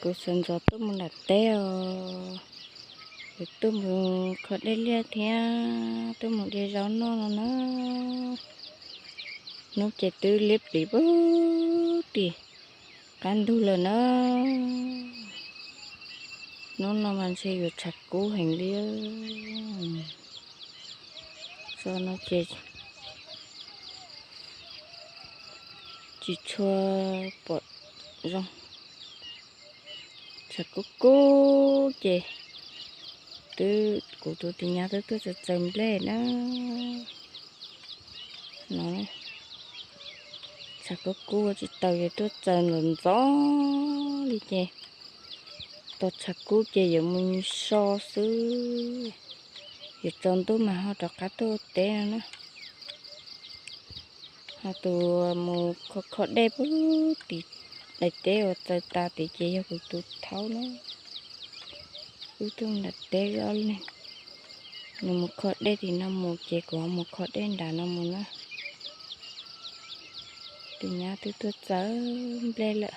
Kuv sawv ntxov tuaj mus nram teb os, kuv tuaj mus kho dej liaj thiab tuaj mus de zaub noj no na. Hnub ces twb liab pliv puag tim qab ntug lawm na. Hnub no mas ntshe yuav tshav kub heev li. Tso no ces tsis tshua pom zoo. Tshav kub kub ces twb kuv tus tis nyab twb tuaj txaws txaws nplej na. No, tshav kub kub ua tsis tau ces tuaj txaws ntxov ntxov li ces tau tshav kub ces yuav mus so xwb. Yuav tsaus ntuj mas ho rov qab tuaj ua teb no na. Ho tus mus kho kho dej puag tim daim teb uas txaws tas tid ces yog kuv tus thaub na. Wb tuaj nram teb wb ob leeg, nws mus kho dej tim no mus ces kuv ho mus kho dej nram no mus na. Tus nyab twb tuaj txaws nplej lawm,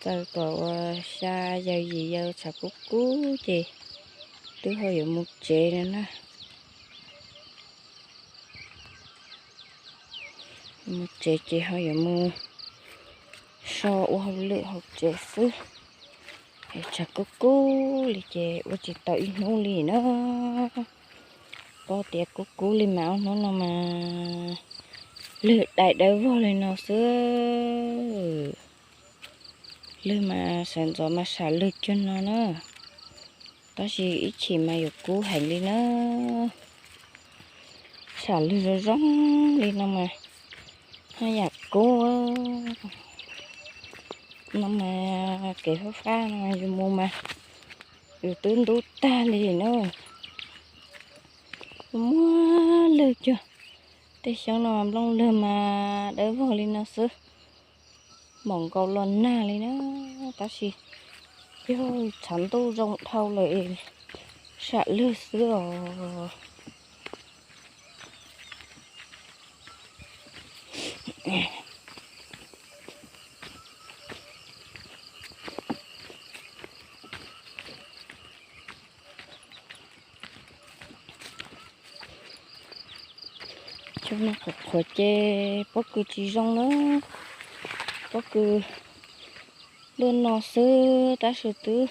txaws kom ua xya yawm yim yawm tshav kub kub ces twb ho yuav mus tsev no na. Mus tsev ces ho yuav mus so ua hauj lwm hauv tsev xwb. Es tshav kub kub li ces ua tsis tau ib hnub li na. Paub tias kub kub li mas ob hnub no mas lwg daim dawb vog li no xwb. Lwg mas sawv ntxov mas sam lwg cuag no na. Tab sis ib chim mas yuav kub heev li na. Sam lwg zoo zoo li no mas haj yam kub no mas kev fab fab no yus mus mas yus twb ntub tag li na. Muab lwg cuag tej xyoob no mas nplooj lwg mas dawb vog li no xwb. Npaum nkaus los nag li na, tab sis yog tshav ntuj zoo dhau lawm es sam lwg xwb os. Cov no qhuav qhuav ces pob kws tsis zoo na. Pob kws luaj no xwb tab sis twb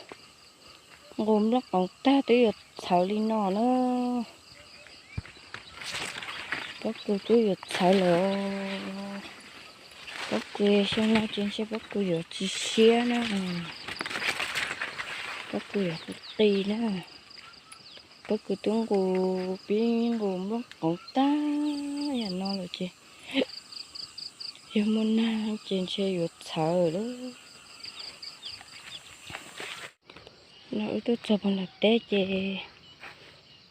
nqus nplooj qoov tag twb yuav txhawv li no na. Pob kws twb yuav txhawv lawm. Pob kws xyoo no ces ntshe pob kws yuav tsis siab na. Pob kws yuav qis qis na. Pob kws twb nqus pib nqus nplooj qoov tag yam no lawm ces yog muaj nag ces ntshe yuav txhawv lawm. No wb tuaj txog puag nram teb ces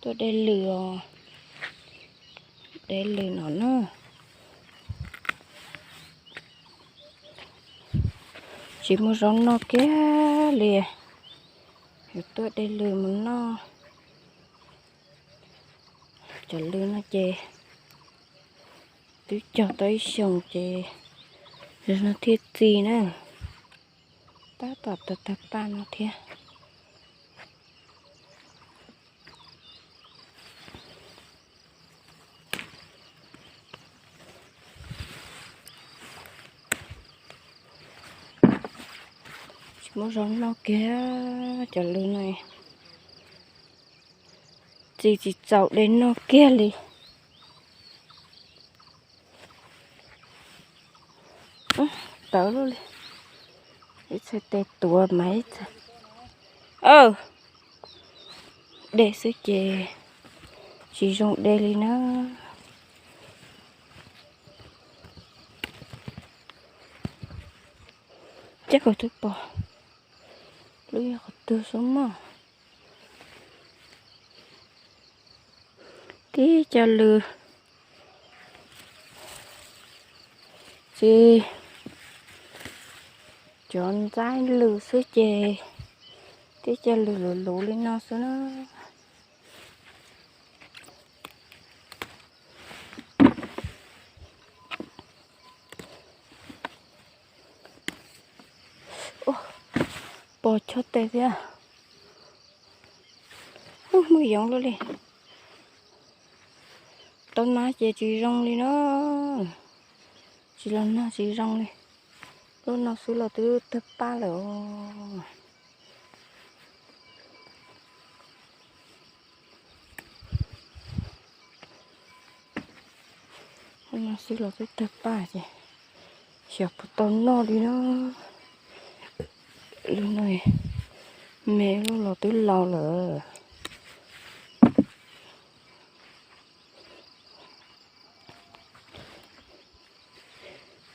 tuaj de lws os. De lws no na. Tsis muaj zaub noj kiag li, yuav tuaj de lws mus noj. Cov lws no ces twb cog tau ib xyoos ces no thiaj txi na. Tab tom tag tag paj no thiab. Tsis muaj zaub noj kiag, cov lws no txi tsis txaus de noj kiag li. Tawv luaj li, ib txhais tes tuav mas ib txhais, de xwb ces tsis zoo de li na. Cab kom twb pom lub yog qhov twg xwb mog. Tib co lws, tsis, cov ntxaib lws xwb ces tib co lws luv luv li no xwb na. Pos chob tes thiab. Ub, muaj yoov luaj li. Tau nag ces tsis zoo li na. Tsis los nag tsis zoo li. Lub no xwb los twb tawg paj lawm. Lub no xwb los twb tawg paj ces xyov puas tau noj li na. Lub no me lub los twb laus lawm.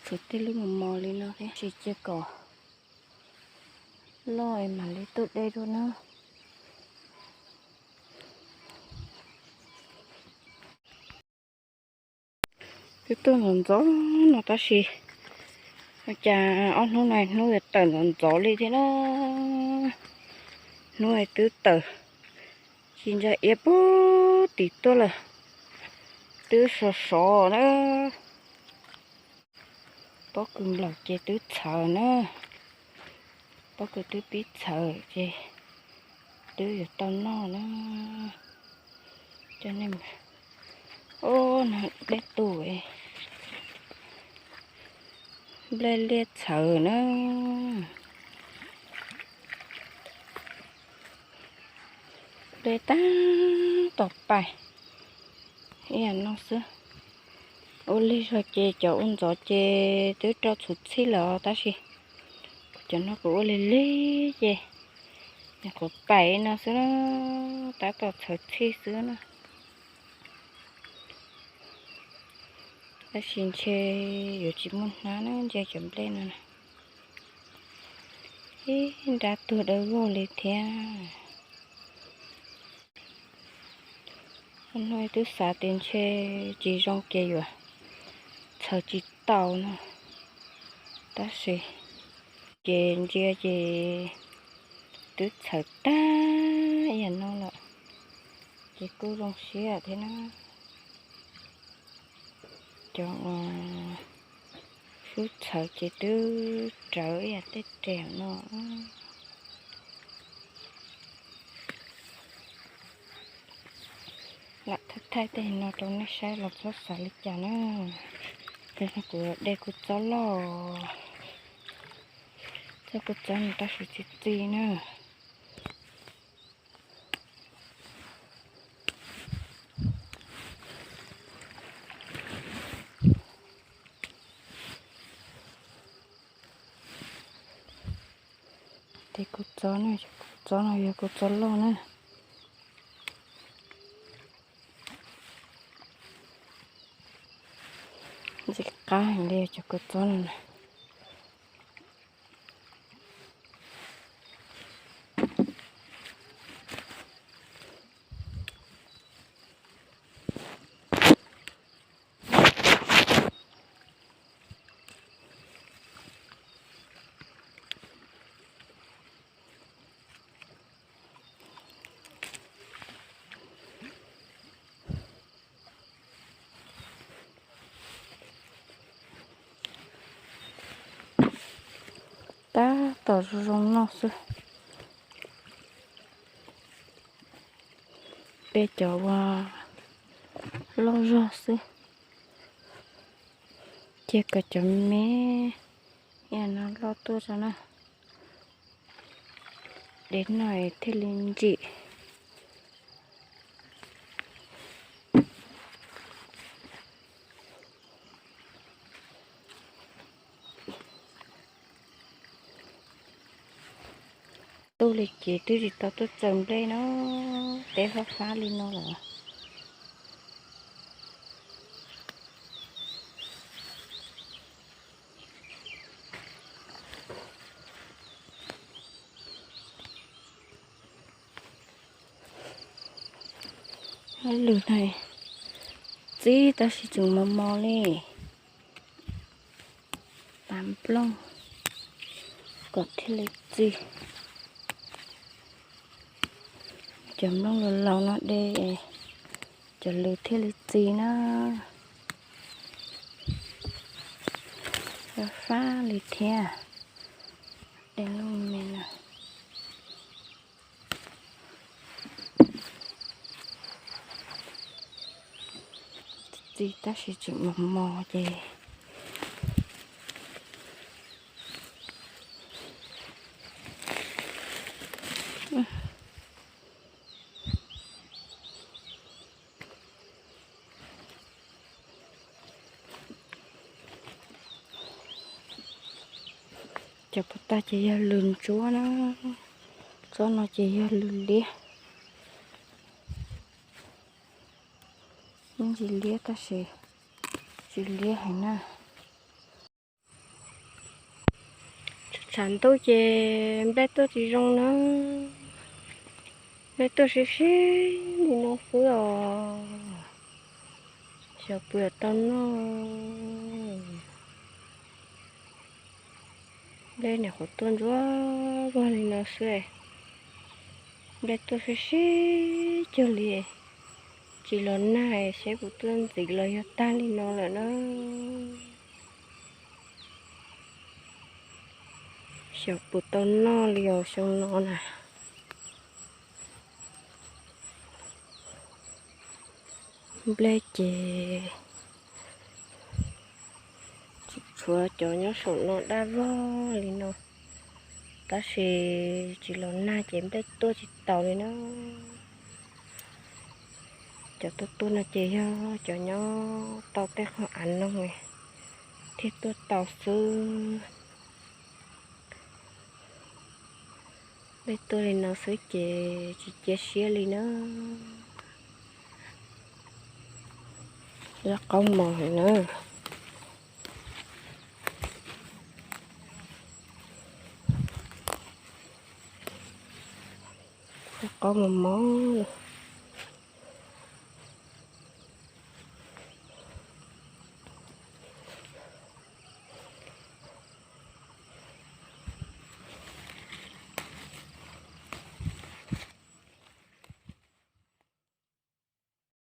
Tshuav tej lub mos mos li no thiab, sim cia kom loj es mam li tuaj de dua na. Twb tuaj ntxov ntxov no tab sis ua cas ob hnub no hnub yuav tawm ntxov ntxov li thiab na. Hnub twb tawm, tsis ntsa iab puag tim tuaj lawm, twb sov sov na. Pob kws nplaum ces twb txhawv na, pob kws twb pib txhawv ces twb yuav tau noj na. Cov nej, ub, no dej tus, nplej liaj txhawv na. Nplej tab tom pais ib yam no xwb. Ua lig zog ces cov ua ntxov ces twb rau txhuv txhij lawm os tab sis cov no kuv ua lig lig ces nyuam qhuav pais no xwb na, tab tom txhawv txhij xwb na. Tab sis ntshe yuav tsis muaj hnab na, ntsia cov nplej no na. Ib nrab tuag dawb vog li thiab. Hnub no twb xav tias ntshe tsis zoo ces yuav txhawv tsis tau no, tab sis ces ntsia ces twb txhawv tag ib yam no lawm, ces kuj zoo siab thiab na. Cov uas sub txhawv ces twb rawv ib yam tej res no. Lam thaij thaij tej no rau nej saib los txhob xav li cas na. Ces no kuv de kuv txob loj, txob kuv txob no tab sis txi txi na. Tes kuv txob no, kuv txob no yog kuv txob loj na. Ntxim qab heev li cov kua txob no na. Tab tom zoo zoo noj xwb. Peb cov ua loj zog xwb, cia kom cov me no loj tuaj tso na, de noj thiaj li ntsim. Tuaj li ces twb tsis tau tuaj txaws nplej no, teb fab fab li no lawm. Lwm no txi tab sis tseem mos mos li. Tav nplooj kom thiaj li txi. Cov nplooj laus laus no de, cov lwm thiaj li txi na. Fab fab li thiab. De nplooj me no. Tab sis tseem mos mos ces cov puas tag ces yog lws ntsuab na, tsob no ces yog lws liab. Yeej tsis liab tab sis tsis liab heev na. Tshav ntuj ces nplej tuaj tsis zoo na, nplej tuaj sib sib li no xwb os. Xyov puas tau noj. Nplej nim qhuav tuaj ntsuab vog li no xwb, nplej tuaj sib sib cuag li, tsis los nag seb puas tuaj ntxiv los yog tag li no lawm na. Xyov puas tau noj li os xyoo no na. Nplej ces tseem tshuav cov nyob saum no daj vog li no, tab sis tsis los nag ces nplej tuaj tsis taus li na. Cov tuaj tuaj no ces yog cov nyob tau tej qhov av noog thiaj tuaj tau xwb. Nplej tuaj li no xwb ces tsis cia siab li na. Loj qaub mos heev na. Loj qaub mos mos.